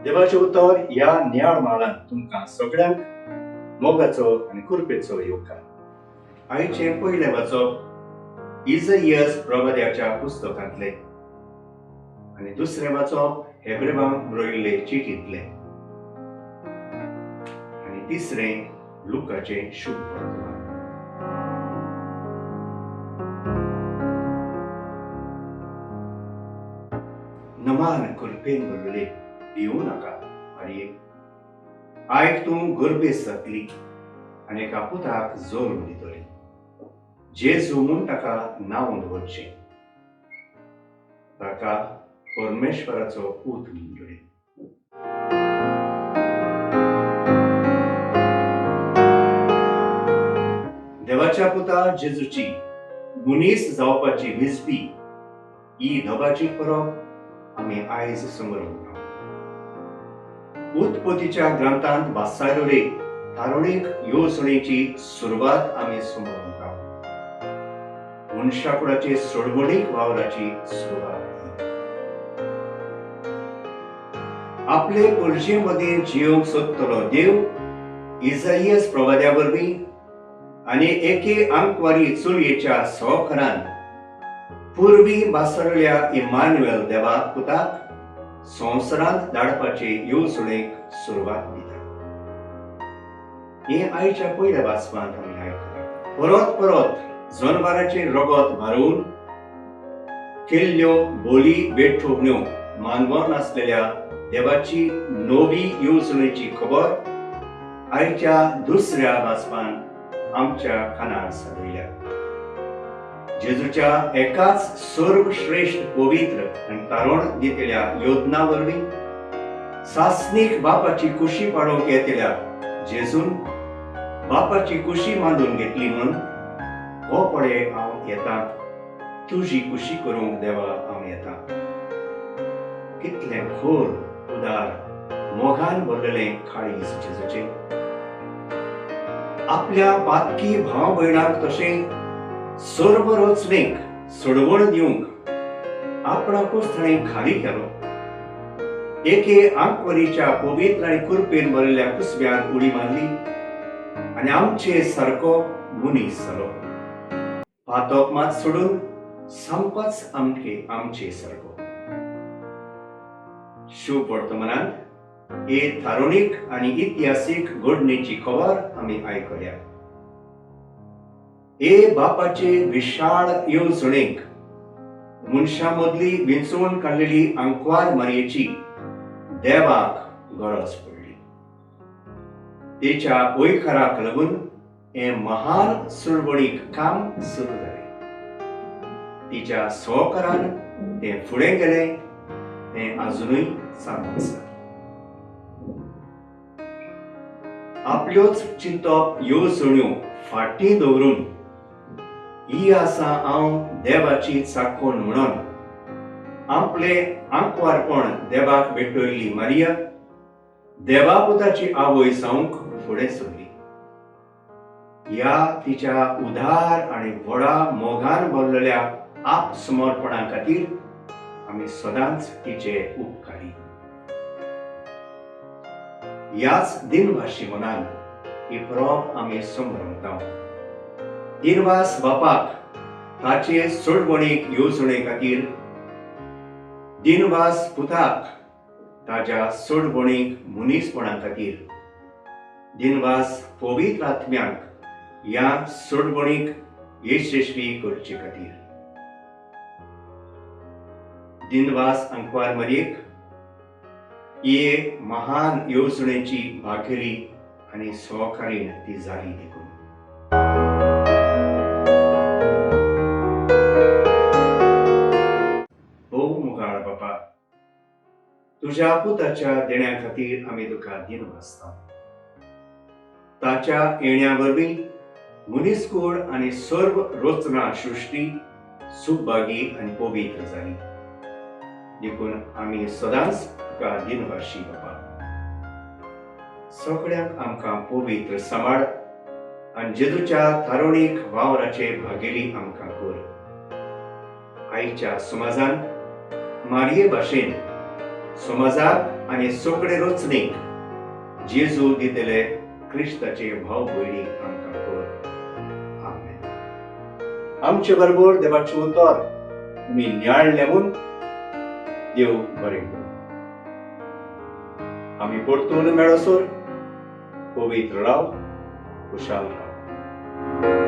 देवाचें उतर ह्या नियाळ म्हालांत तुमकां सगळ्यांक मोगाचो आनी कृपेचो येवकार. आयचें पयलें वाचप इजइयस प्रवाद्याच्या पुस्तकांतलें आनी दुसरें वाचप हेब्रेवांक बरयल्ले चिटींतलें आनी तिसरें लुकाचें शुभ वर्तमान. नमान कृपेन भरलेले भिवूं नाका मारिये, आयक तूं गर्भेस्त जातली आनी एका पुताक जल्म दितली, जेजू म्हूण ताका नांव दवरचें, ताका परमेश्वराचो पूत म्हणटली. देवाच्या पुता जेजूची मनीस जावपाची विजपी ही दबाजी परब आमी आयज समरता. उत्पत्तीच्या ग्रंथांत भासायलोले तारुणीक येवजणेची सुरवात आमी समरता. मनशाकुडाचे सोडवणीक वावराची सुरवात. आपले पुरजे मदीं जियोंक सोदतलो देव इजाइयस प्रवाद्या वरवीं आनी एके आंकवारी चलयेच्या सहकारान पुर्वी भासरल्या इमान्युएल देवा पुताक संवसारांत धाडपाचे येवजणेक सुरवात दिता. हें आयच्या पयल्या वाचपांत आमी आयकलां. परत परत जनवाराचें रगत मारून केल्ल्यो बोली बेठोवण्यो मानवो नासलेल्या देवाची नवी येवजणेची खबर आयच्या दुसऱ्या वाचपान आमच्या कानार सादयल्या. जेजूच्या एकाच सर्वश्रेश्ठ पवित्र आनी तारण दितल्या योजना वरवीं सासणीक बापाची कुशी पाडोवंक येतल्या जेजून बापाची कुशी मांडून घेतली म्हूण हो पळे हांव येता तुजी कुशी करूंक देवा हांव येता. कितलें खोल उदार मोगान भरलेलें काळीज जेजूचें. आपल्या पातकी भाव भयणाक तशें सर्व रचणेक सोडवण दिवंक आपणाकूच ताणें खाली केलो. एके आंकवारीच्या पवित्र आनी कृपेन भरिल्ल्या कुसब्यांत उडी मारली आनी आमचे सारको मनीस जालो. पातक मात सोडून सामकोच आमके आमचे सारको. शुभ वर्तमानांत हे थारोणीक आनी इतिहासीक घडणेची खबर आमी आयकल्या. हे बापाचे विशाळ येवजणेक मनशां मदली विंचवण काडलेली आंकवार मारयेची देवाक गरज पडली. तेच्या वयखराक लागून हें महान सुळवणीक काम सुरू जालें. तिच्या सहकारान तें फुडें गेलें, तें आजुनूय चालू आसा. आपल्योच चिंतप येवजण्यो फाटीं दवरून ही आसा हांव देवाची चाकोण म्हणून आपलें आंकवारपण देवाक भेटयल्ली मारिया देवापुताची आवय जावंक फुडें सरली. ह्या तिच्या उदार आनी व्हडा मोगान भरलेल्या आपसमर्पणा खातीर आमी सदांच तिचे उपकारी. ह्याच दिनवाशी मनान ही परब आमी संभ्रमता. दिनवास बापाक ताचे सोडवणीक येवजणे खातीर, दिनवास पुताक ताज्या सोडवणीक मनीसपणा खातीर, दिनवास पवित्र आत्म्याक ह्या सोडवणीक यशस्वी करचे खातीर. दिनवास अंकवार मरयेक हे महान येवजणेची भागेली आनी सहकारीण ती जाली देखून. भोव मुगाळ बापा, तुज्या पुताच्या देण्या खातीर आमी तुका दिनवासता. ताच्या येण्या वरवीं मनीसकूळ आनी सर्व रचना सृश्टी सुखभागी आनी पवित्र जाली देखून आमी सदांच तुका दिनवाशी बापा. सगळ्यांक आमकां पवित्र सांबाळ आनी जेजूच्या थारोणीक वावराचे भागेली आमकां कर. आयच्या समाजान मारये भाशेन समाजाक आनी सगळे रचणेक जेजू दितले क्रिस्ताचे भाव भयणीक आमकां कर. आमेन. आमचे बरोबर देवाचें उतर तुमी नियाळ्ळें म्हूण देव बरें करूं. आमी परतून मेळसर पवित्र राव, खुशाल राव.